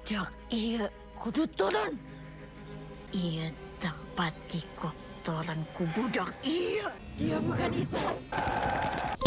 Budak ieu kudu turun. Ieu tempat dikotoran ku budak ieu. Dia bukan itu.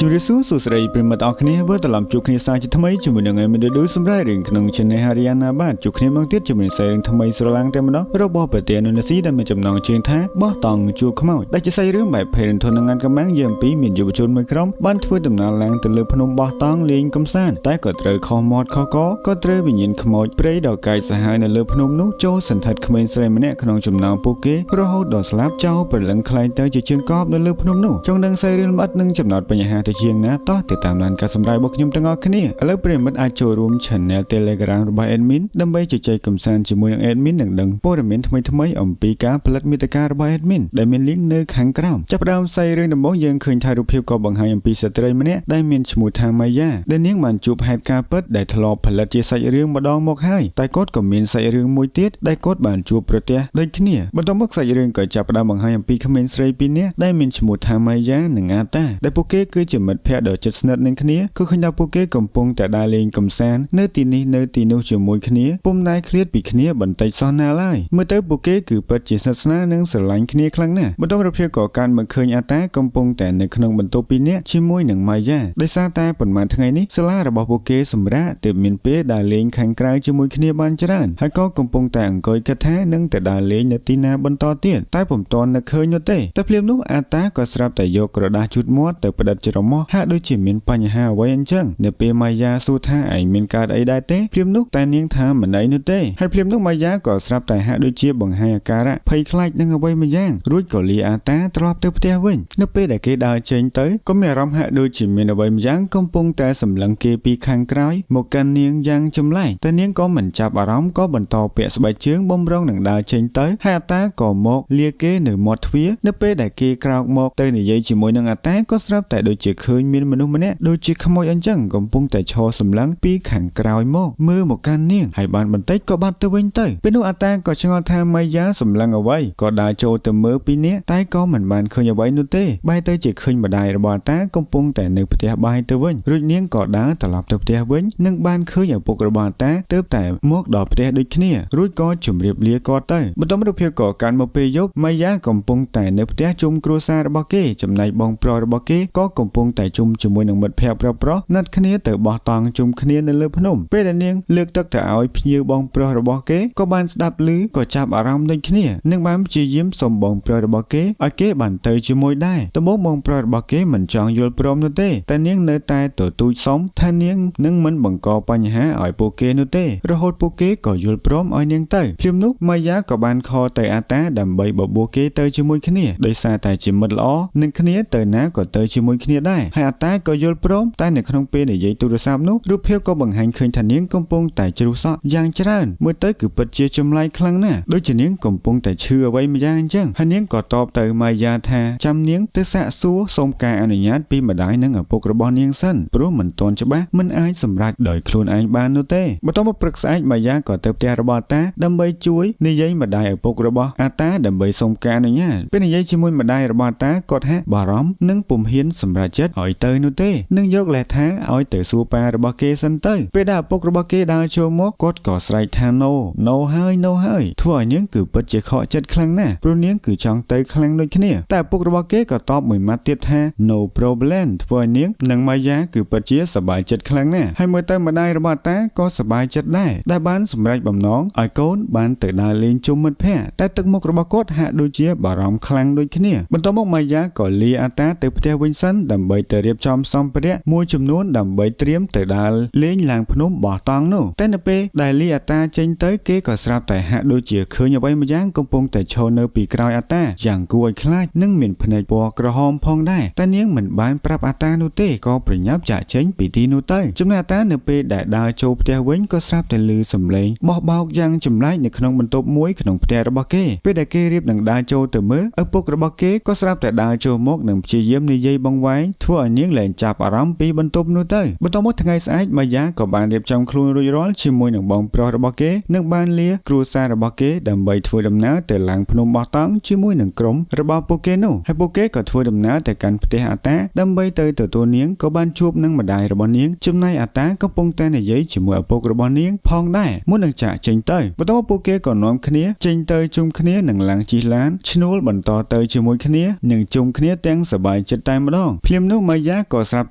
ជម្រាបសួរសួស្តីប្រិយមិត្តអរគ្នាវិលត្រឡប់ជួបគ្នាសាជាថ្មីជាមួយនឹងអេមីឌូសម្រាប់រឿងក្នុង Channel Haryana បាទជួបគ្នាមកទៀតជាមួយនឹងសាច់រឿងថ្មីស្រឡាំងតែម្ដងរបស់ប្រទេសឥណ្ឌូនេស៊ីដែលមានចំណងជើងថាបោះតង់ជួបខ្មោចដែលជាសាច់រឿងបែបភ័យរន្ធត់នឹងអានកំបាំងយើងពីរមានយុវជនមួយក្រុមបានធ្វើដំណើរឡើងទៅលើភ្នំបោះតង់លេងកំសាន្តតែក៏ត្រូវខុសមាត់ខុសកក៏ត្រូវវិញ្ញាណខ្មោចព្រៃដ៏កាយសាហាវនៅលើភ្នំនោះចូលសន្ធិដ្ឋក្មេងស្រីម្នាក់ក្នុងចំណោមពួកគេរហូតដល់ស្លាប់ចោលព្រលឹងក្លែងទៅជាជើងកបនៅលើភ្នំនោះចង់ដឹងសាច់រឿងលម្អិតនិងចំណោទបញ្ហាទៅជាងណាតោះទៅតាមដានការសម្ដែងរបស់ខ្ញុំទាំងអស់គ្នាឥឡូវប្រិយមិត្តអាចចូលរួម Channel Telegram របស់ Admin ដើម្បីជជែកកម្សាន្តជាមួយនឹង Admin និងដឹងព័ត៌មានថ្មីៗអំពីការផលិតមាតិការបស់ Admin ដែលមាន link នៅខាងក្រោមចាប់ផ្ដើមសាច់រឿងដំបូងយើងឃើញថារូបភាពក៏បង្ហាញអំពីស្ត្រីម្នាក់ដែលមានឈ្មោះថាម៉ាយ៉ាដែលនាងបានជួបហេតុការណ៍ពិតដែលធ្លាប់ផលិតជាសាច់រឿងម្ដងមកហើយតែគាត់ក៏មានសាច់រឿងមួយទៀតដែលគាត់បានជួបប្រទះដូចគ្នាបន្ទាប់មកសាច់រឿងក៏ចាប់ផ្ដើមបង្ហាញអំពីក្មេងស្រីពីរនាក់ដែលមានឈ្មោះថាម៉ាយ៉ានិងអាតាដែលពួកគេគឺជាមិត្តភក្តិដ៏ជិតស្និទ្ធនឹងគ្នាគឺឃើញថាពួកគេកំពុងតែដើរលេងកម្សាន្តនៅទីនេះនៅទីនោះជាមួយគ្នាពុំដែលឃ្លាតពីគ្នាបន្តិចសោះណាឡើយមើលទៅពួកគេគឺពិតជាស្និទ្ធស្នាលនិងស្រឡាញ់គ្នាខ្លាំងណាស់បន្ទាប់រភាពក៏កាន់មកឃើញអាតាកំពុងតែនៅក្នុងបន្ទប់ពីរនាក់ជាមួយនឹងម៉ាយ៉ាដោយសារតែប៉ុន្មានថ្ងៃនេះសាលារបស់ពួកគេសម្រាកទើបមានពេលដើរលេងខាងក្រៅជាមួយគ្នាបានច្រើនហើយក៏កំពុងតែអង្គុយគិតថានឹងទៅដើរលេងនៅទីណាបន្តទៀតតែពុំទាន់នឹកឃើញនោះទេតែភ្លាមនោះអាតាក៏ស្រាប់តែយកក្រដាសជូតមាត់ទៅផ្ដិតច្រមុះហាក់ដូចជាមានបញ្ហាអ្វីអញ្ចឹងនៅពេលម៉ាយ៉ាសួរថាឯងមានកើតអីដែរទេភ្លាមនោះតែនាងថាមិនអីនោះទេហើយភ្លាមនោះម៉ាយ៉ាក៏ស្រាប់តែហាក់ដូចជាបង្ហាញអាការៈភ័យខ្លាចនឹងអ្វីមួយយ៉ាងរួចក៏លាអាតាត្រឡប់ទៅផ្ទះវិញនៅពេលដែលគេដើរចេញទៅក៏មានអារម្មណ៍ហាក់ដូចជាមានអ្វីម្យ៉ាងកំពុងតែសម្លឹងគេពីខាងក្រោយមកកាន់នាងយ៉ាងចម្លែកតែនាងក៏មិនចាប់អារម្មណ៍ក៏បន្តពាក់ស្បែកជើងបំរុងនឹងដើរចេញទៅហើយអាតាក៏មកលាគេនៅមាត់ទ្វារនៅពេលដែលគេក្រោកមកទៅនិយាយជាមួយនឹងអាតាក៏ស្រាប់តែដូចជាឃើញមានមនុស្សម្នាក់ដូចជាខ្មោចអញ្ចឹងកំពុងតែឈរសម្លឹងពីខាងក្រោយមកមើលមកកាន់នាងហើយបានបន្តិចក៏បាត់ទៅវិញទៅពេលនោះអាតាក៏ឆ្ងល់ថាម៉ាយ៉ាសម្លឹងអ្វីក៏ដើរចូលទៅមើលពីនាក់តែក៏មិនបានឃើញអ្វីនោះទេបែរទៅជាឃើញម្ដាយរបស់អាតាកំពុងតែនៅផ្ទះបាយទៅវិញរួចនាងក៏ដើរត្រឡប់ទៅផ្ទះវិញនិងបានឃើញឪពុករបស់អាតាទើបតែមកដល់ផ្ទះដូចគ្នារួចក៏ជម្រាបលាគាត់ទៅបន្ទាប់មកភាពក៏កាន់មកពេលយប់ម៉ាយ៉ាកំពុងតែនៅផ្ទះជុំគ្រួសាររបស់គេចំណែកបងប្រុសរបស់គេក៏កំពុងតែជុំជាមួយនឹងមិត្តភ័ក្តិប្រុសៗណាត់គ្នាទៅបោះតង់ជុំគ្នានៅលើភ្នំពេលដែលនាងលើកទឹកទៅឲ្យភ្ញៀវបងប្រុសរបស់គេក៏បានស្ដាប់ឮក៏ចាប់អារម្មណ៍ដូចគ្នានិងបានព្យាយាមសុំបងប្រុសរបស់គេឲ្យគេបានទៅជាមួយដែរដំបូងបងប្រុសរបស់គេមិនចង់យល់ព្រមនោះទេតែនាងនៅតែទទូចសុំថានាងនឹងមិនបង្កបញ្ហាឲ្យពួកគេនោះទេរហូតពួកគេក៏យល់ព្រមឲ្យនាងទៅភ្លាមនោះម៉ាយ៉ាក៏បាន call ទៅអាតាដើម្បីបបួលគេទៅជាមួយគ្នាដោយសារតែជាមិត្តល្អនឹងគ្នាទៅណាក៏ទៅជាមួយគ្នាដែរហើយអាតាក៏យល់ព្រមតែនៅក្នុងពេលនិយាយទូរស័ព្ទនោះរូបភាពក៏បង្ហាញឃើញថានាងកំពុងតែជ្រុះសក់យ៉ាងច្រើនមើលទៅគឺពិតជាចម្លែកខ្លាំងណាស់ដូចជានាងកំពុងតែឈឺអ្វីម្យ៉ាងអញ្ចឹងហើយនាងក៏តបទៅម៉ាយ៉ាថាចាំនាងទៅសាកសួរសូមការអនុញ្ញាតពីម្ដាយនិងឪពុករបស់នាងសិនព្រោះមិនទាន់ច្បាស់មិនអាចសម្រេចដោយខ្លួនឯងបាននោះទេបន្ទាប់មកព្រឹកស្អែកម៉ាយ៉ាក៏ទៅផ្ទះរបស់អាតាដើម្បីជួយនិយាយម្ដាយឪពុករបស់អាតាដើម្បីសូមការអនុញ្ញាតពេលនិយាយជាមួយម្ដាយរបស់អាតាគាត់ហាក់បារម្ភនិងពុំហ៊ានសម្រេចចិត្តឲ្យទៅនោះទេនឹងយកលេសថាឲ្យទៅសួរប៉ារបស់គេសិនទៅពេលដែលឪពុករបស់គេដើរចូលមកគាត់ក៏ស្រែកថា no no ហើយ no ហើយធ្វើឲ្យនាងគឺពិតជាខកចិត្តខ្លាំងណាស់ព្រោះនាងគឺចង់ទៅខ្លាំងដូចគ្នាតែឪពុករបស់គេក៏តបមួយម៉ាត់ទៀតថា no problem ធ្វើឲ្យនាងនិងម៉ាយ៉ាគឺពិតជាសប្បាយចិត្តខ្លាំងណាស់ហើយមើលទៅម្ដាយរបស់តាក៏សប្បាយចិត្តដែរដែលបានសម្រេចបំណងឲ្យកូនបានទៅដើរលេងជុំមិត្តភ័ក្តិតែទឹកមុខរបស់គាត់ហាក់ដូចជាបារម្ភខ្លាំងដូចគ្នាបន្ទាប់មកម៉ាយ៉ាក៏លាអាតាទៅផ្ទះវិញសិនដើម្បីទៅរៀបចំសម្ភារៈមួយចំនួនដើម្បីត្រៀមទៅដើរលេងឡើងភ្នំបោះតង់នោះតែនៅពេលដែលលាអាតាចេញទៅគេក៏ស្រាប់តែហាក់ដូចជាឃើញអ្វីម្យ៉ាងកំពុងតែឈរនៅពីក្រោយអាតាយ៉ាងគួរឲ្យខ្លាចនិងមានភ្នែកពណ៌ក្រហមផងដែរតែនាងមិនបានប្រាប់អាតានោះទេក៏ប្រញាប់ចាក់ចេញពីទីនោះទៅចំណែកអាតានៅពេលដែលដើរចូលផ្ទះវិញក៏ស្រាប់តែឮសំឡេងបោះបោកយ៉ាងចម្លែកនៅក្នុងបន្ទប់មួយក្នុងផ្ទះរបស់គេពេលដែលគេរៀបនឹងដើរចូលទៅមើលឪពុករបស់គេក៏ស្រាប់តែដើរចូលមកនិងព្យាយាមនិយាយបង្វែង ធ្វើឲ្យនាងលែងចាប់អារម្មណ៍ពីបន្ទប់នោះទៅបន្ទាប់មកថ្ងៃស្អែកម៉ាយ៉ាក៏បានរៀបចំខ្លួនរួចរាល់ជាមួយនឹងបងប្រុសរបស់គេនិងបានលាគ្រួសាររបស់គេដើម្បីធ្វើដំណើរទៅឡើងភ្នំបោះតង់ជាមួយនឹងក្រុមរបស់ពួកគេនោះហើយពួកគេក៏ធ្វើដំណើរទៅកាន់ផ្ទះអាតាដើម្បីទៅទទួលនាងក៏បានជួបនឹងម្ដាយរបស់នាងចំណែកអាតាកំពុងតែនិយាយជាមួយឪពុករបស់នាងផងដែរមុននឹងចាកចេញទៅបន្ទាប់មកពួកគេក៏នាំគ្នាចេញទៅជុំគ្នានឹងឡើងជិះឡានឈ្នួលបន្តទៅជាមួយគ្នានិងជុំគ្នាទាំងសប្បាយចិត្តតែម្ដងភ្លាមនោះម៉ាយ៉ាក៏ស្រាប់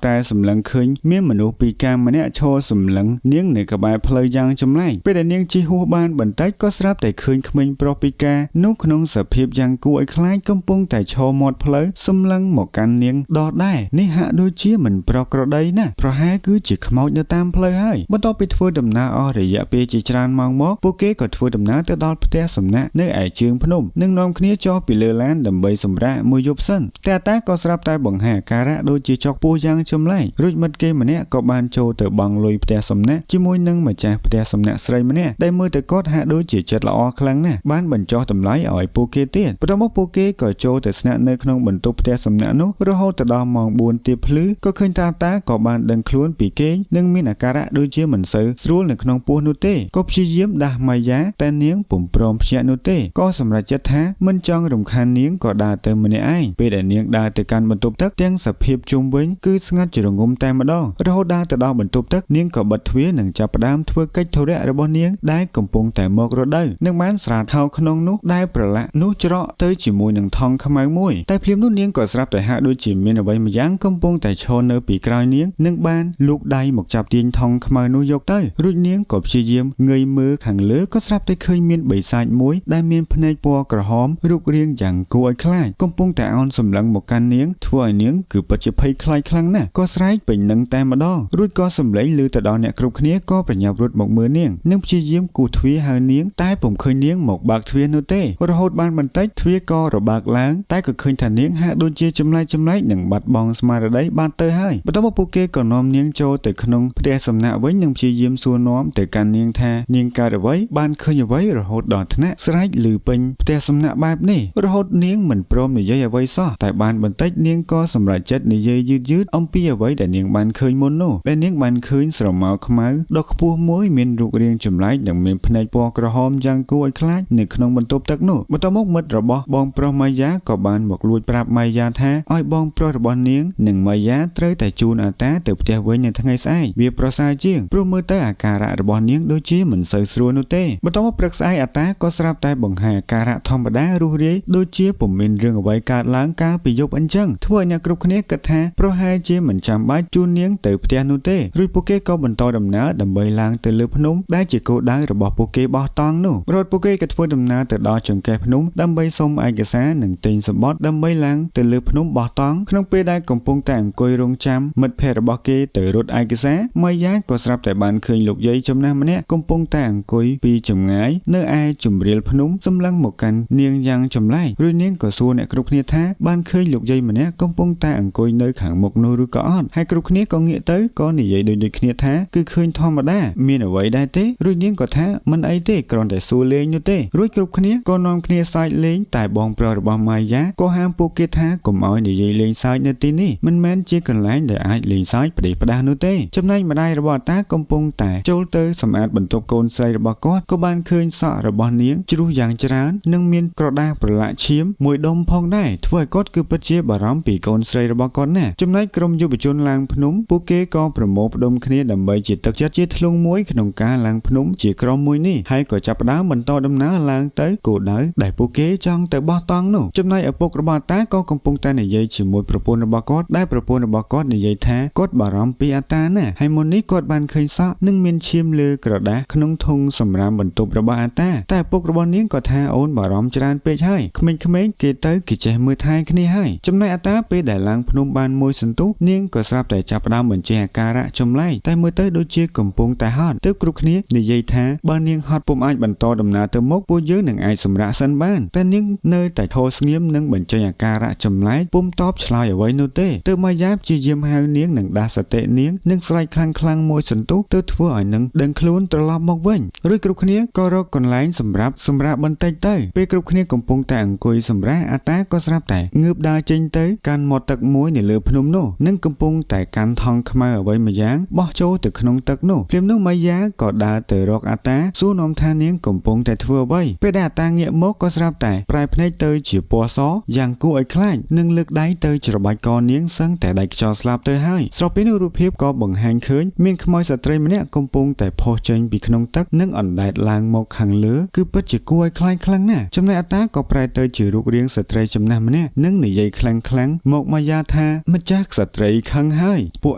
តែសម្លឹងឃើញមានមនុស្សពីរកាម្នាក់ឈរសម្លឹងនាងនៅក្បែរផ្លូវយ៉ាងចម្លែកពេលដែលនាងជិះហួសបានបន្តិចក៏ស្រាប់តែឃើញក្មេងប្រុសពីការនោះក្នុងសភាពយ៉ាងគួរឲ្យខ្លាចកំពុងតែឈរមាត់ផ្លូវសម្លឹងមកកាន់នាងដដែលនេះហាក់ដូចជាមិនប្រក្រតីណាស់ប្រហែលគឺជាខ្មោចនៅតាមផ្លូវហើយបន្ទាប់ពីធ្វើដំណើរអស់រយៈពេលជាច្រើនម៉ោងមកពួកគេក៏ធ្វើដំណើរទៅដល់ផ្ទះសំណាក់នៅឯជើងភ្នំនិងនាំគ្នាចុះពីលើឡានដើម្បីសម្រាកមួយយប់សិនតែអាតាក៏ស្រាប់តែបង្ហាញអាការៈដូចជាចុកពោះយ៉ាងចម្លែករួចមិត្តគេម្នាក់ក៏បានចូលទៅបង់លុយផ្ទះសំណាក់ជាមួយនឹងម្ចាស់ផ្ទះសំណាក់ស្រីម្នាក់ដែលមើលទៅគាត់ហាក់ដូចជាចិត្តល្អខ្លាំងណាស់បានបញ្ចុះតម្លៃឲ្យពួកគេទៀតបន្ទាប់មកពួកគេក៏ចូលទៅស្នាក់នៅក្នុងបន្ទប់ផ្ទះសំណាក់នោះរហូតទៅដល់ម៉ោង4ទៀបភ្លឺក៏ឃើញតាតាក៏បានដឹងខ្លួនពីគេងនិងមានអាការៈដូចជាមិនសូវស្រួលនៅក្នុងពោះនោះទេក៏ព្យាយាមដាស់ម៉ាយ៉ាតែនាងពុំព្រមភ្ញាក់នោះទេក៏សម្រេចចិត្តថាមិនចង់រំខាននាងក៏ដើរទៅម្នាក់ឯងពេលដែលនាងដើរទៅកាន់បន្ទប់ទឹកទាំងសភាពជុំវិញគឺស្ងាត់ជ្រងំតែម្ដងរហូតដើរទៅដល់បន្ទប់ទឹកនាងក៏បិទទ្វារនិងចាប់ផ្ដើមធ្វើកិច្ចធុរៈរបស់នាងដែលកំពុងតែមករដូវនិងបានស្រាតថោក្នុងនោះដែលប្រឡាក់នោះច្រកទៅជាមួយនឹងថង់ខ្មៅមួយតែភ្លាមនោះនាងក៏ស្រាប់តែហាក់ដូចជាមានអ្វីម្យ៉ាងកំពុងតែឈរនៅពីក្រោយនាងនិងបានលូកដៃមកចាប់ទាញថង់ខ្មៅនោះយកទៅរួចនាងក៏ព្យាយាមងើយមើលខាងលើក៏ស្រាប់តែឃើញមានបិសាចមួយដែលមានភ្នែកពណ៌ក្រហមរូបរាងយ៉ាងគួរឲ្យខ្លាចកំពុងតែអោនសម្លឹងមកកាន់នាងធ្វើឲ្យនាងគឺពិតជាភ័យខ្លាចខ្លាំងណាស់ក៏ស្រែកពេញនឹងតែម្ដងរួចក៏សម្លេងឮទៅដល់អ្នកគ្រប់គ្នាក៏ប្រញាប់រត់មកមើលនាងនិងព្យាយាមគោះទ្វារហៅនាងតែពុំឃើញនាងមកបើកទ្វារនោះទេរហូតបានបន្តិចទ្វារក៏របើកឡើងតែក៏ឃើញថានាងហាក់ដូចជាចម្លែកៗនិងបាត់បង់ស្មារតីបានទៅហើយបន្ទាប់មកពួកគេក៏នាំនាងចូលទៅក្នុងផ្ទះសំណាក់វិញនិងព្យាយាមសួរនាំទៅកាន់នាងថានាងកើតអ្វីបានឃើញអ្វីរហូតដល់ថ្នាក់ស្រែកឮពេញផ្ទះសំណាក់បែបនេះរហូតនាងមិនព្រមនិយាយអ្វីសោះតែបានបន្តិចនាងក៏សម្រេចចិត្តនិយាយយឺតៗអំពីអ្វីដែលនាងបានឃើញមុននោះដែលនាងបានឃើញស្រមោលខ្មៅដ៏ខ្ពស់មួយមានរូបរាងចម្លែកនិងមានភ្នែកពណ៌ក្រហមយ៉ាងគួរឲ្យខ្លាចនៅក្នុងបន្ទប់ទឹកនោះបន្ទាប់មកមិត្តរបស់បងប្រុសម៉ាយ៉ាក៏បានមកលួចប្រាប់ម៉ាយ៉ាថាឲ្យបងប្រុសរបស់នាងនិងម៉ាយ៉ាត្រូវតែជូនអាតាទៅផ្ទះវិញនៅថ្ងៃស្អែកវាប្រសើរជាងព្រោះមើលទៅអាការៈរបស់នាងដូចជាមិនសូវស្រួលនោះទេបន្ទាប់មកព្រឹកស្អែកអាតាក៏ស្រាប់តែបង្ហាញអាការៈធម្មតារុះរាយដូចជាពុំមានរឿងអ្វីកើតឡើងកាលពីយប់អញ្ចឹងធ្វើឲ្យអ្នកគ្រប់គ្នាគិតថាប្រហែលជាមិនចាំបាច់ជូននាងទៅផ្ទះនោះទេរួចពួកគេក៏បន្តដំណើរដើម្បីឡើងទៅលើភ្នំដែលជាគោលដៅរបស់ពួកគេបោះតង់នោះរហូតពួកគេក៏ធ្វើដំណើរទៅដល់ចង្កេះភ្នំដើម្បីសុំឯកសារនិងទិញសម្បត្តិដើម្បីឡើងទៅលើភ្នំបោះតង់ក្នុងពេលដែលកំពុងតែអង្គុយរងចាំមិត្តភ័ក្តិរបស់គេទៅរត់ឯកសារម៉ាយ៉ាក៏ស្រាប់តែបានឃើញលោកយាយចំណាស់ម្នាក់កំពុងតែអង្គុយពីចម្ងាយនៅឯជំរាលភ្នំសម្លឹងមកកាន់នាងយ៉ាងចម្លែករួចនាងក៏សួរអ្នកគ្រប់គ្នាថាបានឃើញលោកយាយម្នាក់កំពុងតែអង្គុយនៅខាងមុខនោះឬក៏អត់ហើយគ្រប់គ្នាក៏ងាកទៅក៏និយាយដូចគ្នាថាគឺឃើញធម្មតាមានអ្វីដែរទេរួចនាងក៏ថាមិនអីទេគ្រាន់តែសួរលេងនោះទេរួចគ្រប់គ្នាក៏នាំគ្នាសើចលេងតែបងប្រុសរបស់ម៉ាយ៉ាក៏ហាមពួកគេថាកុំឲ្យនិយាយលេងសើចនៅទីនេះមិនមែនជាកន្លែងដែលអាចលេងសើចផ្ដេសផ្ដាសនោះទេចំណែកម្ដាយរបស់អាតាកំពុងតែចូលទៅសម្អាតបន្ទប់កូនស្រីរបស់គាត់ក៏បានឃើញសក់របស់នាងជ្រុះយ៉ាងច្រើននិងមានក្រដាសប្រឡាក់ឈាមមួយដុំផងដែរធ្វើឲ្យគាត់គឺពិតជាបារម្ភពីកូនស្រីរបស់គាត់ណាស់ចំណែកក្រុមយុវជនឡើងភ្នំពួកគេក៏ប្រមូលផ្ដុំគ្នាដើម្បីជាទឹកចិត្តជាធ្លុងមួយក្នុងការឡើងភ្នំជាក្រុមមួយនេះហើយក៏ចាប់ផ្ដើមបន្តដំណើរឡើងទៅគោលដៅដែលពួកគេចង់ទៅបោះតង់នោះចំណែកឪពុករបស់អាតាក៏កំពុងតែនិយាយជាមួយប្រពន្ធរបស់គាត់ដែលប្រពន្ធរបស់គាត់និយាយថាគាត់បារម្ភពីអាតាណាស់ហើយមុននេះគាត់បានឃើញសក់និងមានឈាមលើក្រដាសក្នុងធុងសម្រាមបន្ទប់របស់អាតាតែឪពុករបស់នាងក៏ថាអូនបារម្ភច្រើនពេកហើយក្មេងៗគេទៅគេចេះមើលថែគ្នាហើយចំណែកអាតាពេលដែលឡើងភ្នំបានមួយសន្ទុះនាងក៏ស្រាប់តែចាប់ផ្ដើមបញ្ចេញអាការៈចម្លែកតែមើលទៅដូចជាកំពុងតែហត់ទើបគ្រប់គ្នានិយាយថាបើនាងហត់ពុំអាចបន្តដំណើរទៅមុខពួកយើងនឹងអាចសម្រាកសិនបានតែនាងនៅតែធរស្ងៀមនិងបញ្ចេញអាការៈចម្លែកពុំតបឆ្លើយអ្វីនោះទេទើបម៉ាយ៉ាព្យាយាមហៅនាងនិងដាស់សតិនាងនិងស្រែកខ្លាំងៗមួយសន្ទុះទើបធ្វើឲ្យនឹងដឹងខ្លួនត្រឡប់មកវិញរួចគ្រប់គ្នាក៏រកកន្លែងសម្រាប់សម្រាកបន្តិចទៅពេលគ្រប់គ្នាកំពុងតែអង្គុយសម្រាកអាតាក៏ស្រាប់តែងើបដើរចេញទៅកាន់មាត់ទឹកមួយនៅ នៅលើភ្នំនោះនិងកំពុងតែកាន់ថង់ខ្មៅអ្វីមួយយ៉ាងបោះចូលទៅក្នុងទឹកនោះភ្លាមនោះម៉ាយ៉ាក៏ដើរទៅរកអាតាសួរនាំថានាងកំពុងតែធ្វើអ្វីពេលដែលអាតាងាកមកក៏ស្រាប់តែប្រែភ្នែកទៅជាពណ៌សយ៉ាងគួរឲ្យខ្លាចនិងលើកដៃទៅច្របាច់កនាងសឹងតែដាច់ខ្យល់ស្លាប់ទៅហើយស្របពេលនោះរូបភាពក៏បង្ហាញឃើញមានខ្មោចស្ត្រីម្នាក់កំពុងតែផុសចេញពីក្នុងទឹកនិងអណ្ដែតឡើងមកខាងលើគឺពិតជាគួរឲ្យខ្លាចខ្លាំងណាស់ចំណែកអាតាក៏ប្រែទៅជារូបរាងស្ត្រីចំណាស់ម្នាក់និងនិយាយខ្លាំងៗមកម៉ាយ៉ាថាម្ចាស់ស្ត្រីខឹងហើយពួក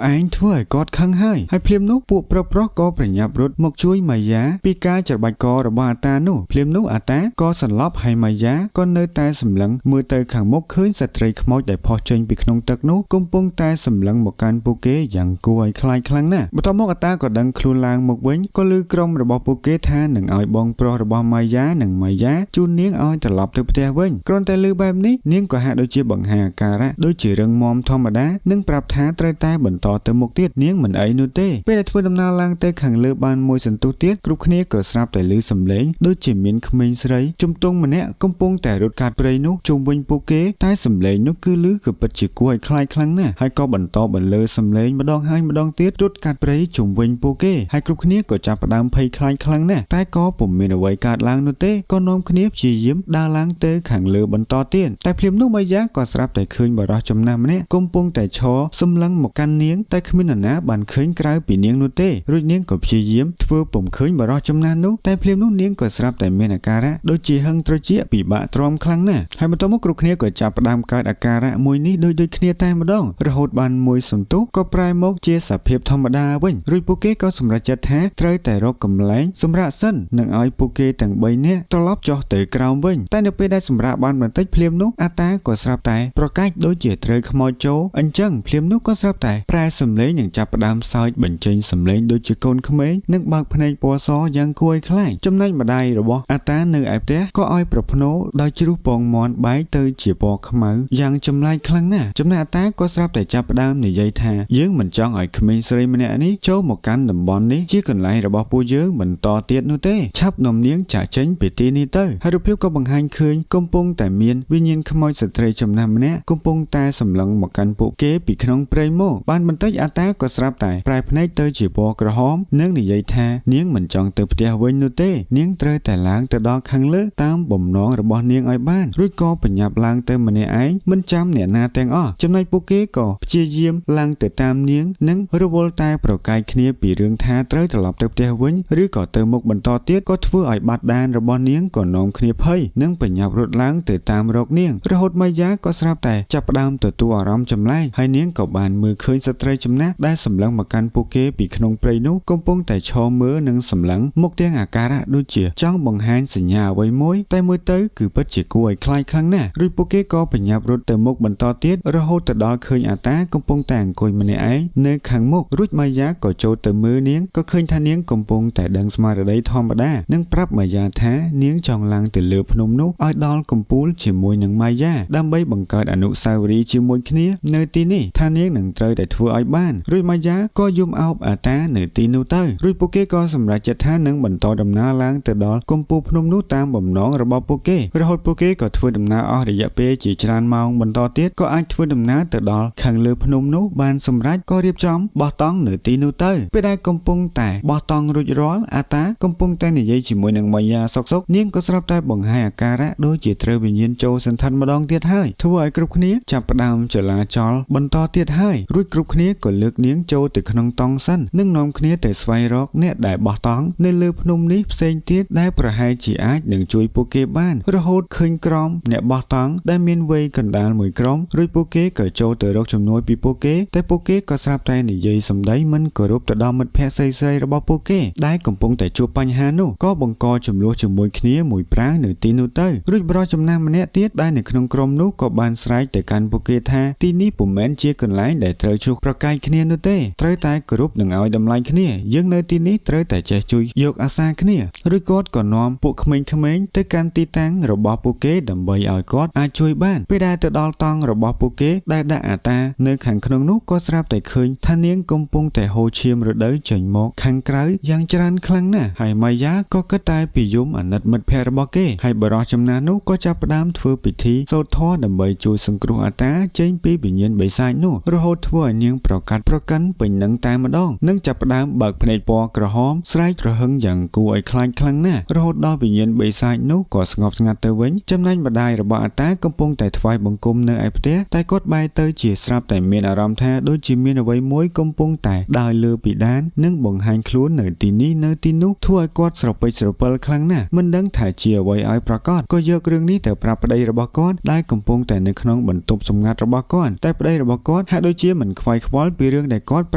ឯងធ្វើឲ្យគាត់ខឹងហើយហើយភ្លាមនោះពួកប្រុសប្រុសក៏ប្រញាប់រត់មកជួយម៉ាយ៉ាពីការច្របាច់ករបស់អាតានោះភ្លាមនោះអាតាក៏សន្លប់ហើយម៉ាយ៉ាក៏នៅតែសម្លឹងមើលទៅខាងមុខឃើញស្ត្រីខ្មោចដែលផុសចេញពីក្នុងទឹកនោះកំពុងតែសម្លឹងមកកាន់ពួកគេយ៉ាងគួរឲ្យខ្លាចខ្លាំងណាស់បន្ទាប់មកអាតាក៏ដឹងខ្លួនឡើងមកវិញក៏លើក្រុមរបស់ពួកគេថានឹងឲ្យបងប្រុសរបស់ម៉ាយ៉ានិងម៉ាយ៉ាជូននាងឲ្យត្រឡប់ទៅផ្ទះវិញគ្រាន់តែលើបែបនេះនាងក៏ហាក់ដូចជាបង្ហាញអាការៈដូចជារឹងមាំធម្មតានិងប្រាប់ថាត្រូវតែបន្តទៅមុខទៀតនាងមិនអីនោះទេពេលដែលធ្វើដំណើរឡើងទៅខាងលើបានមួយសន្ទុះទៀតគ្រប់គ្នាក៏ស្រាប់តែឮសំឡេងដូចជាមានក្មេងស្រីជំទង់ម្នាក់កំពុងតែរត់កាត់ព្រៃនោះជុំវិញពួកគេតែសំឡេងនោះគឺឮគឺពិតជាគួរឲ្យខ្លាចខ្លាំងណាស់ហើយក៏បន្តបន្លឺសំឡេងម្ដងហើយម្ដងទៀតរត់កាត់ព្រៃជុំវិញពួកគេហើយគ្រប់គ្នាក៏ចាប់ផ្ដើមភ័យខ្លាចខ្លាំងណាស់តែក៏ពុំមានអ្វីកើតឡើងនោះទេក៏នាំគ្នាព្យាយាមដើរឡើងទៅខាងលើបន្តទៀតតែភ្លាមនោះម៉ាយ៉ាក៏ស្រាប់តែឃើញបុរសចំណាស់ម្នាក់កំពុងតែឈរសម្លឹងមកកាន់នាងតែគ្មាននរណាបានឃើញក្រៅពីនាងនោះទេរួចនាងក៏ព្យាយាមធ្វើពុំឃើញបុរសចំណាស់នោះតែភ្លាមនោះនាងក៏ស្រាប់តែមានអាការៈដូចជាហឹងត្រចៀកពិបាកទ្រាំខ្លាំងណាស់ហើយបន្ទាប់មកគ្រប់គ្នាក៏ចាប់ផ្ដើមកើតអាការៈមួយនេះដូចដូចគ្នាតែម្ដងរហូតបានមួយសន្ទុះក៏ប្រែមកជាសភាពធម្មតាវិញរួចពួកគេក៏សម្រេចចិត្តថាត្រូវតែរកកម្លែងសម្រាប់សិននិងឲ្យពួកគេទាំង3នាក់ត្រឡប់ចុះទៅក្រោមវិញតែនៅពេលដែលសម្រាប់បានបន្តិចភ្លាមនោះអាតាក៏ស្រាប់តែប្រកាច់ដូចជាត្រូវខ្មោចចូលអញ្ចឹងភ្លាមនោះក៏ស្រាប់តែប្រែសំឡេងនិងចាប់ផ្ដើមសើចបញ្ចេញសំឡេងដូចជាកូនក្មេងនិងបើកភ្នែកពណ៌សយ៉ាងគួរឲ្យខ្លាចចំណែកម្ដាយរបស់អាតានៅឯផ្ទះក៏ឲ្យប្រភ្នោដោយជ្រុះពងមាន់បែកទៅជាពណ៌ខ្មៅយ៉ាងចម្លែកខ្លាំងណាស់ចំណែកអាតាក៏ស្រាប់តែចាប់ផ្ដើមនិយាយថាយើងមិនចង់ឲ្យក្មេងស្រីម្នាក់នេះចូលមកកាន់តំបន់នេះជាកន្លែងរបស់ពួកយើងបន្តទៀតនោះទេឆាប់នាំនាងចាកចេញពីទីនេះទៅហើយរូបភាពក៏បង្ហាញឃើញកំពុងតែមានវិញ្ញាណខ្មោចស្ត្រីចំណាស់ម្នាក់កំពុងតែសម្លឹងមកកាន់ពួកគេពីក្នុងព្រៃមកបានបន្តិចអាតាក៏ស្រាប់តែប្រែភ្នែកទៅជាពណ៌ក្រហមនិងនិយាយថានាងមិនចង់ទៅផ្ទះវិញនោះទេនាងត្រូវតែឡើងទៅដល់ខាងលើតាមបំណងរបស់នាងឲ្យបានរួចក៏បញ្ញាប់ឡើងទៅម្នាក់ឯងមិនចាំអ្នកណាទាំងអស់ចំណែកពួកគេក៏ព្យាយាមឡើងទៅតាមនាងនិងរវល់តែប្រកែកគ្នាពីរឿងថាត្រូវត្រឡប់ទៅផ្ទះវិញឬក៏ទៅមុខបន្តទៀតក៏ធ្វើឲ្យបាត់ដានរបស់នាងក៏នាំគ្នាភ័យនិងបញ្ញាប់រត់ឡើងទៅតាមរកនាងរហូតម៉ាយ៉ាក៏ស្រាប់តែចាប់ផ្ដើមទទួលអារម្មណ៍ចម្លែកហើយនាងក៏បានមើលឃើញស្ត្រីចំណាស់ដែលសម្លឹងមកកាន់ពួកគេពីក្នុងព្រៃនោះកំពុងតែឈរមើលនិងសម្លឹងមុខទាំងអាការៈដូចជាចង់បង្ហាញសញ្ញាអ្វីមួយតែមើលទៅគឺពិតជាគួរឲ្យខ្លាចខ្លាំងណាស់រួចពួកគេក៏បញ្ញាប់រត់ទៅមុខបន្តទៀតរហូតទៅដល់ឃើញអាតាកំពុងតែអង្គុយម្នាក់ឯងនៅខាងមុខរួចម៉ាយ៉ាក៏ចូលទៅមើលនាងក៏ឃើញថានាងកំពុងតែដឹងស្មារតីធម្មតានិងប្រាប់ម៉ាយ៉ាថានាងចង់ឡើងទៅលើភ្នំនោះឲ្យដល់កំពូលជាមួយនឹងម៉ាយ៉ាដើម្បីបង្កើតអនុស្សាវរីយ៍ជាមួយគ្នានៅទីនេះថានាងនឹងត្រូវតែធ្វើឲ្យបានរួចម៉ាយ៉ាក៏យំអោបអាតានៅទីនោះទៅរួចពួកគេក៏សម្រេចចិត្តថានឹងបន្តដំណើរឡើងទៅដល់កំពូលភ្នំនោះតាមបំណងរបស់ពួកគេរហូតពួកគេក៏ធ្វើដំណើរអស់រយៈពេលជាច្រើនម៉ោងបន្តទៀតក៏អាចធ្វើដំណើរទៅដល់ខាងលើភ្នំនោះបានសម្រេចក៏រៀបចំបោះតង់នៅទីនោះទៅពេលដែលកំពុងតែបោះតង់រួចរាល់អាតាកំពុងតែនិយាយជាមួយនឹងម៉ាយ៉ាសុកសុកនាងក៏ស្រាប់តែបង្ហាញអាការៈដូចជាត្រូវវិញ្ញាណចូលសន្តិម្ដងទៀតហើយធ្វើឲ្យគ្រប់គ្នាចាប់ផ្ដើមចលាចលបន្តទៀតហើយរួចគ្រប់គ្នាក៏លើកនាងចូលទៅក្នុងតង់សិននិងនាំគ្នាទៅស្វែងរកអ្នកដែលបោះតង់នៅលើភ្នំនេះផ្សេងទៀតដែលប្រហែលជាអាចនឹងជួយពួកគេបានរហូតឃើញក្រុមអ្នកបោះតង់ដែលមានវ័យកណ្ដាលមួយក្រុមរួចពួកគេក៏ចូលទៅរកជំនួយពីពួកគេតែពួកគេក៏ស្រាប់តែនិយាយសម្ដីមិនគោរពទៅដល់មិត្តភក្តិស្រីៗរបស់ពួកគេដែលកំពុងតែជួបបញ្ហានោះក៏បង្កជម្លោះជាមួយគ្នាមួយប្រាវនៅទីនោះទៅរួចបុរសចំណាស់ម្នាក់ទៀតដែលនៅក្នុងក្រុមនោះក៏បានស្រែកទៅកាន់ពួកគេថាទីនេះពុំមែនជាកន្លែងដែលត្រូវជួបប្រកែកគ្នានោះទេត្រូវតែគោរពនិងឲ្យតម្លៃគ្នាយើងនៅទីនេះត្រូវតែចេះជួយយកអាសាគ្នារួចគាត់ក៏នាំពួកក្មេងៗទៅកាន់ទីតាំងរបស់ពួកគេដើម្បីឲ្យគាត់អាចជួយបានពេលដែលទៅដល់តង់របស់ពួកគេដែលដាក់អាតានៅខាងក្នុងនោះក៏ស្រាប់តែឃើញថានាងកំពុងតែហូរឈាមរដូវចេញមកខាងក្រៅយ៉ាងច្រើនខ្លាំងណាស់ហើយម៉ាយ៉ាក៏គិតតែពីយំអាណិតមិត្តភក្តិរបស់គេហើយបុរសចំណាស់នោះក៏ចាប់ផ្ដើមធ្វើពិធីសូត្រធម៌ដើម្បីជួយសង្គ្រោះអាតាចេញពី ពីវិញ្ញាណបិសាចនោះរហូតធ្វើឲ្យនាងប្រកាត់ប្រកិនពេញនឹងតែម្ដងនិងចាប់ផ្ដើមបើកភ្នែកពណ៌ក្រហមស្រែកទ្រហឹងយ៉ាងគួរឲ្យខ្លាចខ្លាំងណាស់រហូតដល់វិញ្ញាណបិសាចនោះក៏ស្ងប់ស្ងាត់ទៅវិញចំណែកម្ដាយរបស់អាតាកំពុងតែថ្វាយបង្គំនៅឯផ្ទះតែគាត់បែរទៅជាស្រាប់តែមានអារម្មណ៍ថាដូចជាមានអ្វីមួយកំពុងតែដើរលើពិដាននិងបង្ហាញខ្លួននៅទីនេះនៅទីនោះធ្វើឲ្យគាត់ស្រពេចស្រពិលខ្លាំងណាស់មិនដឹងថាជាអ្វីឲ្យប្រកបក៏យករឿងនេះទៅប្រាប់ប្តីរបស់គាត់ដែលកំពុងតែនៅក្នុងបន្ទប់សម្ងាត់របស់គាត់តែប្តីរបស់គាត់ហាក់ដូចជាមិនខ្វាយខ្វល់ពីរឿងដែលគាត់ប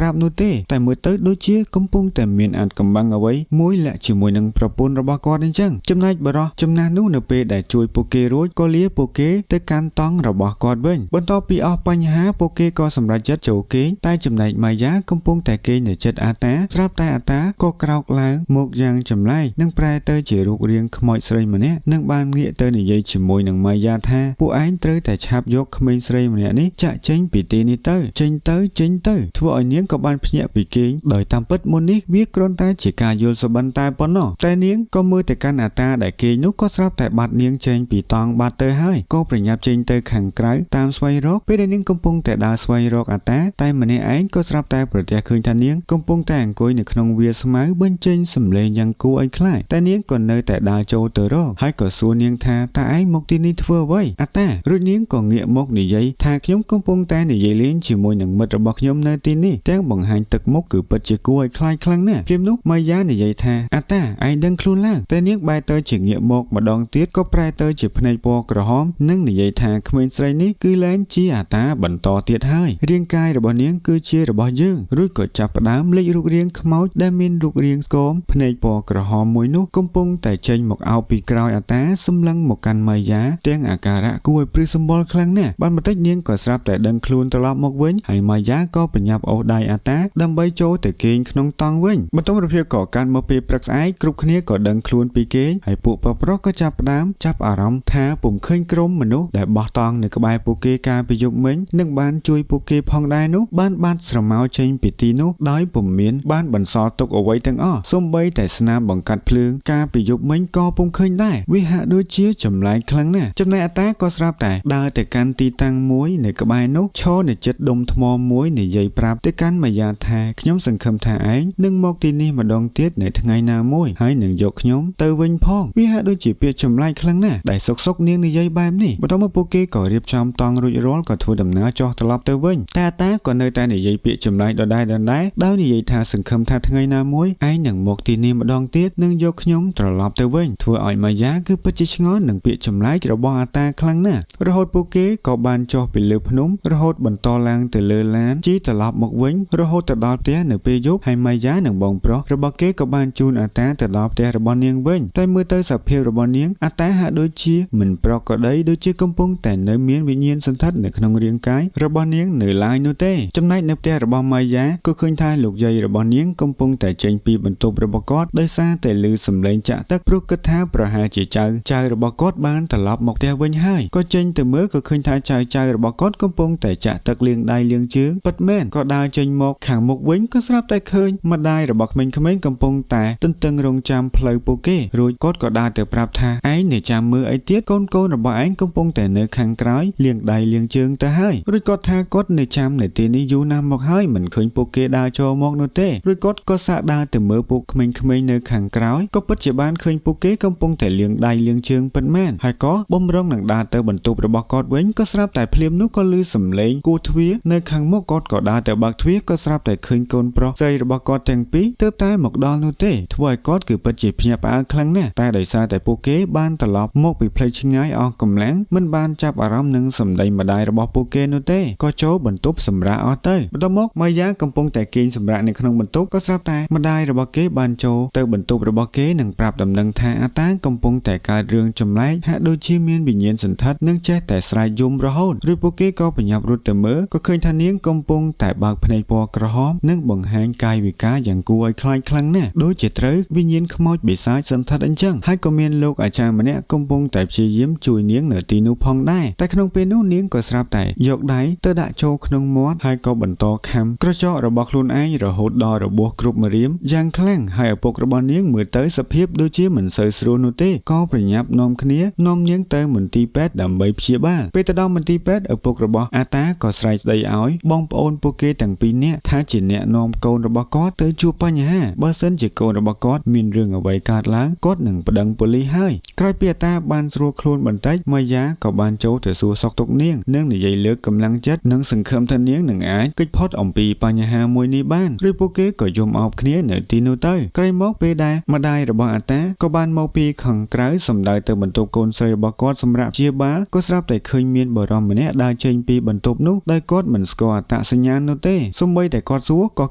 ្រាប់នោះទេតែមើលទៅដូចជាកំពុងតែមានអាថ៌កំបាំងអ្វីមួយលាក់ជាមួយនឹងប្រពន្ធរបស់គាត់អញ្ចឹងចំណែកបុរសចំណាស់នោះនៅពេលដែលជួយពួកគេរួចក៏លាពួកគេទៅកាន់តង់របស់គាត់វិញបន្ទាប់ពីអស់បញ្ហាពួកគេក៏សម្រេចចិត្តចូលគេងតែចំណែកម៉ាយ៉ាកំពុងតែគេងនៅចិត្តអាតាស្រាប់តែអាតាក៏ក្រោកឡើងមកយ៉ាងចម្លែកនិងប្រែទៅជារូបរាងខ្មោចស្រីម្នាក់និងបានងាកទៅនិយាយជាមួយនឹងម៉ាយ៉ាថាពួកឯងត្រូវតែឆាប់យកក្មេងស្រីម្នាក់នេះចាក់ចេញពីទីនេះទៅចេញទៅចេញទៅធ្វើឲ្យនាងក៏បានភ្ញាក់ពីគេងដោយតាមពិតមុននេះវាគ្រាន់តែជាការយល់សុបិនតែប៉ុណ្ណោះតែនាងក៏មើលទៅកាន់អាតាដែលគេងនោះក៏ស្រាប់តែបាត់នាងចេញពីតង់បាត់ទៅហើយក៏ប្រញាប់ចេញទៅខាងក្រៅតាមស្វែងរកពេលដែលនាងកំពុងតែដើរស្វែងរកអាតាតែម្នាក់ឯងក៏ស្រាប់តែប្រទះឃើញថានាងកំពុងតែអង្គុយនៅក្នុងវាលស្មៅបញ្ចេញសំឡេងយ៉ាងគួរឲ្យខ្លាចតែនាងក៏នៅតែដើរចូលទៅរកហើយក៏សួរនាងថាតើឯងមកទីនេះធ្វើអ្វីអាតារួចនាងក៏ងាកមកនិយាយថាខ្ញុំកំពុងតែនិយាយលេងជាមួយនឹងមិត្តរបស់ខ្ញុំនៅទីនេះទាំងបង្ហាញទឹកមុខគឺពិតជាគួរឲ្យខ្លាចខ្លាំងណាស់ភ្លាមនោះម៉ាយ៉ានិយាយថាអាតាឯងដឹងខ្លួនឡើងតែនាងបែរទៅជាងាកមកម្ដងទៀតក៏ប្រែទៅជាភ្នែកពណ៌ក្រហមនិងនិយាយថាក្មេងស្រីនេះគឺលែងជាអាតាបន្តទៀតហើយរាងកាយរបស់នាងគឺជារបស់យើងរួចក៏ចាប់ផ្ដើមលេចរូបរាងខ្មោចដែលមានរូបរាងស្គមភ្នែកពណ៌ក្រហមមួយនោះកំពុងតែចេញមកអោបពីក្រោយអាតាសម្លឹងមកកាន់ម៉ាយ៉ាទាំងអាការៈគួរឲ្យព្រឺសម្បុរខ្លាំងណាស់បានបន្តិចនាងក៏ស្រាប់តែដឹងខ្លួនត្រឡប់មកវិញហើយម៉ាយ៉ាក៏ប្រញាប់អូសដៃអាតាដើម្បីចូលទៅគេងក្នុងតង់វិញបន្ទាប់រភាពក៏កាន់មកពេលព្រឹកស្អែកគ្រប់គ្នាក៏ដឹងខ្លួនពីគេងហើយពួកប្រុសៗក៏ចាប់ផ្ដើមចាប់អារម្មណ៍ថាពុំឃើញក្រុមមនុស្សដែលបោះតង់នៅក្បែរពួកគេកាលពីយប់មិញនិងបានជួយពួកគេផងដែរនោះបានបាត់ស្រមោលចេញពីទីនោះដោយពុំមានបានបន្សល់ទុកអ្វីទាំងអស់សូម្បីតែស្នាមបង្កាត់ភ្លើងកាលពីយប់មិញក៏ពុំឃើញដែរវាហាក់ដូចជាចម្លែកខ្លាំងណាស់ចំណែកអាតាក៏ស្រាប់តែដើរទៅកាន់ទីតាំងមួយនៅក្បែរនោះឈរនៅជិតដុំថ្មមួយនិយាយប្រាប់ទៅកាន់ម៉ាយ៉ាថាខ្ញុំសង្ឃឹមថាឯងនឹងមកទីនេះម្ដងទៀតនៅថ្ងៃណាមួយហើយនឹងយកខ្ញុំទៅវិញផងវាហាក់ដូចជាពាក្យចម្លែកខ្លាំងណាស់ដែលសុកនាងនិយាយបែបនេះបន្ទាប់មកពួកគេក៏រៀបចំតង់រួចរាល់ក៏ធ្វើដំណើរចុះត្រឡប់ទៅវិញតែអាតាក៏នៅតែនិយាយពាក្យចម្លែកដដែលៗដោយនិយាយថាសង្ឃឹមថាថ្ងៃណាមួយឯងនឹងមកទីនេះម្ដងទៀតនឹងយកខ្ញុំត្រឡប់ទៅវិញធ្វើឲ្យម៉ាយ៉ាគឺពិតជាឆ្ងល់នឹងពាក្យចម្លែករបស់អាតាខ្លាំងណាស់រហូតពួកគេក៏បានចុះពីលើភ្នំរហូតបន្តឡើងទៅលើឡានជិះត្រឡប់មកវិញរហូតទៅដល់ផ្ទះនៅពេលយប់ហើយម៉ាយ៉ានិងបងប្រុសរបស់គេក៏បានជូនអាតាទៅដល់ផ្ទះរបស់នាងវិញតែមើលទៅសភាពរបស់នាងអាតាហាក់ដូចជាមិនប្រក្រតីដូចជាកំពុងតែនៅមានវិញ្ញាណសន្ធិដ្ឋនៅក្នុងរាងកាយរបស់នាងនៅឡើយនោះទេចំណែកនៅផ្ទះរបស់ម៉ាយ៉ាក៏ឃើញថាលោកយាយរបស់នាងកំពុងតែចេញពីបន្ទប់របស់គាត់ដោយសារតែឮសំឡេងចាក់ទឹកព្រោះគិតថាប្រហែលជាចៅរបស់គាត់បានត្រឡប់មកផ្ទះវិញហើយក៏ចេញទៅមើលក៏ឃើញថាចៅរបស់គាត់កំពុងតែចាក់ទឹកលាងដៃលាងជើងពិតមែនក៏ដើរចេញមកខាងមុខវិញក៏ស្រាប់តែឃើញម្ដាយរបស់ក្មេងៗកំពុងតែទន្ទឹងរង់ចាំផ្លូវពួកគេរួចគាត់ក៏ដើរទៅប្រាប់ថាឯងនៅចាំមើលអីទៀតកូនៗរបស់ឯងកំពុងតែនៅខាងក្រោយលាងដៃលាងជើងទៅហើយរួចគាត់ថាគាត់នៅចាំនៅទីនេះយូរណាស់មកហើយមិនឃើញពួកគេដើរចូលមកនោះទេរួចគាត់ក៏សាកដើរទៅមើលពួកក្មេងៗនៅខាងក្រោយក៏ពិតជាបានឃើញពួកគេកំពុងតែលាងដៃលាងជើងពិតមែនហើយក៏បំរុងនឹងដើរទៅបន្ទប់របស់គាត់វិញក៏ស្រាប់តែភ្លាមនោះក៏ឮសំឡេងគោះទ្វារនៅខាងមុខគាត់ក៏ដើរទៅបើកទ្វារក៏ស្រាប់តែឃើញកូនប្រុសស្រីរបស់គាត់ទាំងពីរទើបតែមកដល់នោះទេធ្វើឲ្យគាត់គឺពិតជាភ្ញាក់ផ្អើលខ្លាំងណាស់តែដោយសារតែពួកគេបានត្រឡប់មកពីផ្លូវឆ្ងាយអស់កម្លាំងមិនបានចាប់អារម្មណ៍នឹងសម្ដីម្ដាយរបស់ពួកគេនោះទេក៏ចូលបន្ទប់សម្រាកអស់ទៅបន្ទាប់មកម៉ាយ៉ាកំពុងតែគេងសម្រាកនៅក្នុងបន្ទប់ក៏ស្រាប់តែម្ដាយរបស់គេបានចូលទៅបន្ទប់របស់គេនិងប្រាប់ដំណឹងថាអាតាកំពុងតែកើតរឿងចម្លែកហាក់ដូចជាមានវិញ្ញាណសន្ធិដ្ឋនិងចេះតែស្រែកយំរហូតរួចពួកគេក៏ប្រញាប់រត់ទៅមើលក៏ឃើញថានាងកំពុងតែបើកភ្នែកពណ៌ក្រហមនិងបង្ហាញកាយវិការយ៉ាងគួរឲ្យខ្លាចខ្លាំងណាស់ដូចជាត្រូវវិញ្ញាណខ្មោចបិសាចសន្ធិដ្ឋអញ្ចឹងហើយក៏មានលោកអាចារ្យម្នាក់កំពុងតែព្យាយាមជួយនាងនៅទីនោះផងដែរតែក្នុងពេលនោះនាងក៏ស្រាប់តែយកដៃទៅដាក់ចូលក្នុងមាត់ហើយក៏បន្តខាំក្រចករបស់ខ្លួនឯងរហូតដល់របួសគ្រប់ម្រាមយ៉ាងខ្លាំងហើយឪពុករបស់នាងមើលទៅសភាពដូចជាមិនសូវស្រួលនោះទេក៏ប្រញាប់នាំគ្នានាំនាងទៅមន្ទីរពេទ្យដើម្បីព្យាបាលពេលទៅដល់មន្ទីរពេទ្យឪពុក របស់អាតាក៏ស្រែកស្ដីឲ្យបងប្អូនពួកគេទាំងពីរនាក់ថាជាអ្នកនាំកូនរបស់គាត់ទៅជួបបញ្ហាបើសិនជាកូនរបស់គាត់មានរឿងអ្វីកើតឡើងគាត់នឹងប្តឹងប៉ូលីសហើយក្រោយពីអាតាបានស្រួលខ្លួនបន្តិចម៉ាយ៉ាក៏បានចូលទៅសួរសុខទុក្ខនាងនិងនិយាយលើកកម្លាំងចិត្តនិងសង្ឃឹមថានាងនឹងអាចគេចផុតអំពីបញ្ហាមួយនេះបានឬពួកគេក៏យំអោបគ្នានៅទីនោះទៅក្រោយមកពេលដែលម្ដាយរបស់អាតាក៏បានមកពីខាងក្រៅសម្ដៅទៅបន្ទប់កូនស្រីរបស់គាត់សម្រាប់ព្យាបាលក៏ស្រាប់តែឃើញមានបុរសម្នាក់ដើរចេញពីបន្ទប់នោះដោយគាត់មិនស្គាល់អត្តសញ្ញាណនោះទេសូម្បីតែគាត់សួរក៏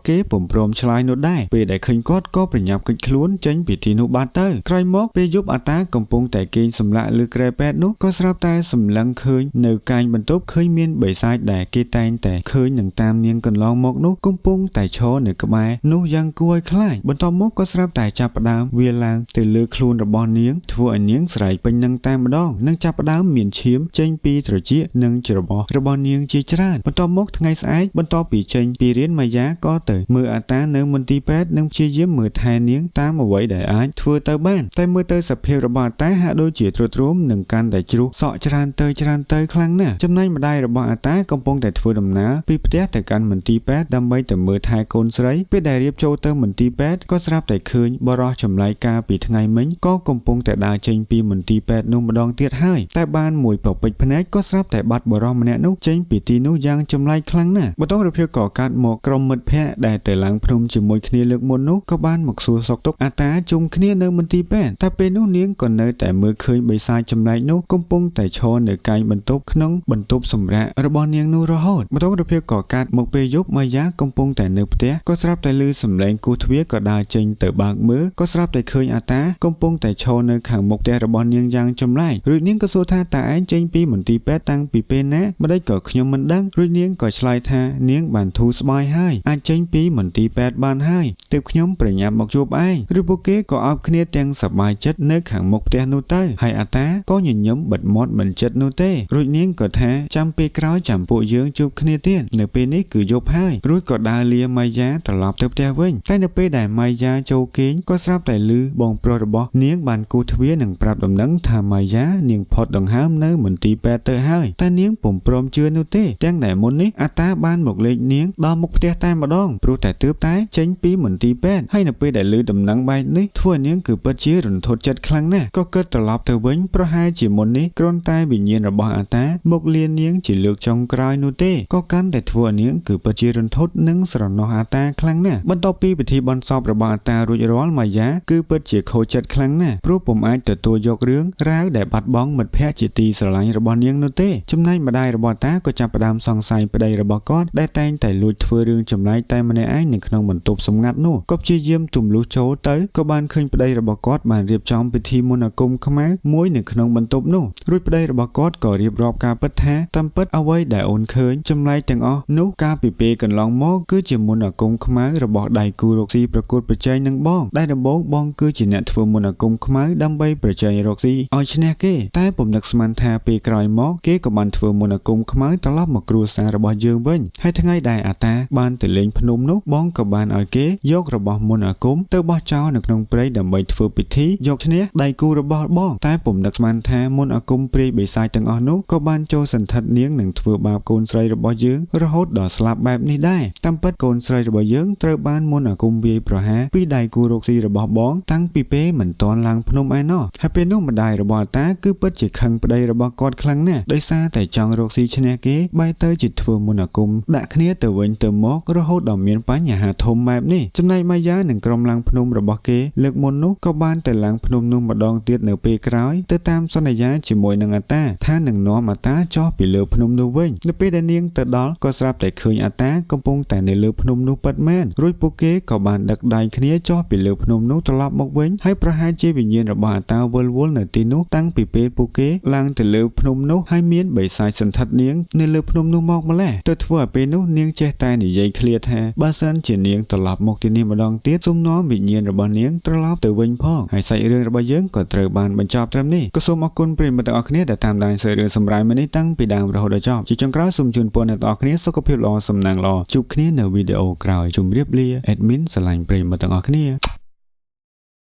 គេពុំព្រមឆ្លើយនោះដែរពេលដែលឃើញគាត់ក៏ប្រញាប់គេចខ្លួនចេញពីទីនោះបាត់ទៅក្រោយមកពេលយប់អាតាកំពុងតែគេងសម្លាក់លើគ្រែពេទ្យនោះក៏ស្រាប់តែសម្លឹងឃើញនៅកាញបន្ទប់ឃើញមានបិសាចដែលគេតែងតែឃើញនឹងតាមនាងកន្លងមកនោះកំពុងតែឈរនៅក្បែរនោះយ៉ាងគួរឲ្យខ្លាចបន្ទាប់មកក៏ស្រាប់តែចាប់ផ្ដើមវាឡើងទៅលើខ្លួនរបស់នាងធ្វើឲ្យនាងស្រែកពេញនឹងតែម្ដងនិងចាប់ផ្ដើមមានឈាមចេញពីត្រចៀកនិងច្របល់របស់នាងជាច្រើនបន្ទាប់មកថ្ងៃស្អែកបន្ទាប់ពីចេញពីរៀនម៉ាយ៉ាក៏ទៅមើលអាតានៅមន្ទីរពេទ្យនិងព្យាយាមមើលថែនាងតាមអ្វីដែលអាចធ្វើទៅបានតែមើលទៅសភាពរបស់អាតាហាក់ដូចជាទ្រុឌទ្រោមនិងកាន់តែជ្រុះសក់ច្រើនទៅច្រើនទៅខ្លាំងណាស់ចំណែកម្ដាយរបស់អាតាកំពុងតែធ្វើដំណើរពីផ្ទះទៅកាន់មន្ទីរពេទ្យដើម្បីទៅមើលថែកូនស្រីពេលដែលរៀបចូលទៅមន្ទីរពេទ្យក៏ស្រាប់តែឃើញបុរសចម្លែកកាលពីថ្ងៃមិញក៏កំពុងតែដើរចេញពីមន្ទីរពេទ្យនោះម្ដងទៀតហើយតែបានមួយពពេចភ្នែកក៏ស្រាប់តែបាត់បុរសម្នាក់នោះចេញពីទីនោះយ៉ាងចម្លែកខ្លាំងណាស់បន្តរភាពក៏កាត់មកក្រុមមិត្តភ័ក្តិដែលទៅឡើងភ្នំជាមួយគ្នាលើកមុននោះក៏បានមកសួរសុខទុក្ខអាតាជុំគ្នានៅមន្ទីរពេទ្យតែពេលនោះនាងក៏នៅតែមើលឃើញបិសាចចម្លែកនោះកំពុងតែឈរនៅកែងបន្ទប់ក្នុងបន្ទប់សម្រាករបស់នាងនោះរហូតបន្តរភាពក៏កាត់មកពេលយប់ម៉ាយ៉ាកំពុងតែនៅផ្ទះក៏ស្រាប់តែឮសំឡេងគោះទ្វារក៏ដើរចេញទៅបើកមើលក៏ស្រាប់តែឃើញអាតាកំពុងតែឈរនៅខាងមុខផ្ទះរបស់នាងយ៉ាងចម្លែករួចនាងក៏សួរថាតើឯងចេញពីមន្ទីរពេទ្យតាំងពីពេលណាម្ដេចក៏ខ្ញុំមិនដឹងរួចនាងក៏ឆ្លើយថានាងបានធូរស្បើយហើយអាចចេញពីមន្ទីរពេទ្យបានហើយទើបខ្ញុំប្រញាប់មកជួបឯងឬពួកគេក៏អោបគ្នាទាំងសប្បាយចិត្តនៅខាងមុខផ្ទះនោះទៅហើយអាតាក៏ញញឹមបិទមាត់មិនចិត្តនោះទេរួចនាងក៏ថាចាំពេលក្រោយចាំពួកយើងជួបគ្នាទៀតនៅពេលនេះគឺយប់ហើយរួចក៏ដើរលាម៉ាយ៉ាត្រឡប់ទៅផ្ទះវិញតែនៅពេលដែលម៉ាយ៉ាចូលគេងក៏ស្រាប់តែឮបងប្រុសរបស់នាងបានគោះទ្វារនិងប្រាប់ដំណឹងថាម៉ាយ៉ានាងផុតដង្ហើមនៅមន្ទីរពេទ្យទៅហើយតែនាងពុំព្រមជឿនោះទេទាំងដែលមុននេះអាតាបានមកលេខនាងដល់មុខផ្ទះតែម្ដងព្រោះតែទើបតែចេញពីមន្ទីរពេទ្យហើយនៅពេលដែលឮដំណឹងបែបនេះធ្វើឲ្យនាងគឺពិតជារន្ធត់ចិត្តខ្លាំងណាស់ក៏គិតត្រឡប់ទៅវិញប្រហែលជាមុននេះគ្រាន់តែវិញ្ញាណរបស់អាតាមកលានាងជាលើកចុងក្រោយនោះទេក៏កាន់តែធ្វើឲ្យនាងគឺពិតជារន្ធត់និងស្រណោះអាតាខ្លាំងណាស់បន្ទាប់ពីពិធីបុណ្យសពរបស់អាតារួចរាល់ម៉ាយ៉ាគឺពិតជាខូចចិត្តខ្លាំងណាស់ព្រោះពុំអាចទទួលយករឿងរ៉ាវដែលបាត់បង់មិត្តភ័ក្តិជាទីស្រឡាញ់របស់នាងនោះទេចំណែកម្ដាយរបស់តាក៏ចាប់ផ្ដើមសង្ស័យប្តីរបស់គាត់ដែលតែងតែលួចធ្វើរឿងចម្លែកតែម្នាក់ឯងនៅក្នុងបន្ទប់សម្ងាត់នោះក៏ព្យាយាមទម្លុះចូលទៅក៏បានឃើញប្តីរបស់គាត់បានរៀបចំពិធីមន្តអាគមខ្មៅមួយនៅក្នុងបន្ទប់នោះរួចប្តីរបស់គាត់ក៏រៀបរាប់ការពិតថាតាមពិតអ្វីដែលអូនឃើញចម្លែកទាំងអស់នោះកាលពីពេលកន្លងមកគឺជាមន្តអាគមខ្មៅរបស់ដៃគូរកស៊ីប្រកួតប្រជែងនឹងបងដែលដំបូងបងគឺជាអ្នកធ្វើមន្តអាគមខ្មៅដើម្បីប្រជែងរកស៊ីឲ្យឈ្នះគេតែពុំនឹកស្មានថាពេលក្រោយមកគេក៏បានធ្វើមន្តអាគមខ្មៅត្រឡប់មកគ្រួសាររបស់យើងវិញហើយថ្ងៃដែលអាតាបានទៅលេងភ្នំនោះបងក៏បានឲ្យគេយករបស់មន្តអាគមទៅបោះចោលនៅក្នុងព្រៃដើម្បីធ្វើពិធីយកឈ្នះដៃគូរបស់បងតែពុំនឹកស្មានថាមន្តអាគមព្រាយបិសាចទាំងអស់នោះក៏បានចូលសន្ធិដ្ឋនាងនិងធ្វើបាបកូនស្រីរបស់យើងរហូតដល់ស្លាប់បែបនេះដែរតាមពិតកូនស្រីរបស់យើងត្រូវបានមន្តអាគមវាយប្រហារពីដៃគូរកស៊ីរបស់បងតាំងពីពេលមិនទាន់ឡើងភ្នំឯណោះហើយពេលនោះម្ដាយរបស់អាតាគឺពិតជាខឹងប្តីរបស់គាត់ខ្លាំងណាស់ដោយសារតែចង់រកស៊ីឈ្នះគេបែរទៅជាធ្វើមន្តអាគមដាក់គ្នាទៅវិញទៅមករហូតដល់មានបញ្ហាធំបែបនេះចំណែកម៉ាយ៉ានិងក្រុមឡើងភ្នំរបស់គេលើកមុននោះក៏បានទៅឡើងភ្នំនោះម្ដងទៀតនៅពេលក្រោយទៅតាមសន្យាជាមួយនឹងអាតាថានឹងនាំអាតាចុះពីលើភ្នំនោះវិញនៅពេលដែលនាងទៅដល់ក៏ស្រាប់តែឃើញអាតាកំពុងតែនៅលើភ្នំនោះពិតមែនរួចពួកគេក៏បានដឹកដៃគ្នាចុះពីលើភ្នំនោះត្រឡប់មកវិញហើយប្រហែលជាវិញ្ញាណរបស់អាតាវិលវល់នៅទីនោះតាំងពីពេលពួកគេឡើងទៅលើភ្នំនោះហើយមានបិសាចសន្ធិដ្ឋនាងនៅលើភ្នំនោះមកម្លេះទៅធ្វើឲ្យពេលនោះនាងចេះតែនិយាយឃ្លាថាបើសិនជានាងត្រឡប់មកទីនេះម្ដងទៀតសូមនាំវិញ្ញាណរបស់នាងត្រឡប់ទៅវិញផងហើយសាច់រឿងរបស់យើងក៏ត្រូវបានបញ្ចប់ត្រឹមនេះក៏សូមអរគុណប្រិយមិត្តទាំងអស់គ្នាដែលតាមដានសាច់រឿងសម្រាយមួយនេះតាំងពីដើមរហូតដល់ចប់ជាចុងក្រោយសូមជូនពរអ្នកទាំងអស់គ្នាសុខភាពល្អសំណាងល្អជួបគ្នានៅវីដេអូក្រោយជម្រាបលា admin ស្រឡាញ់ប្រិយមិត្តទាំងអស់គ្នា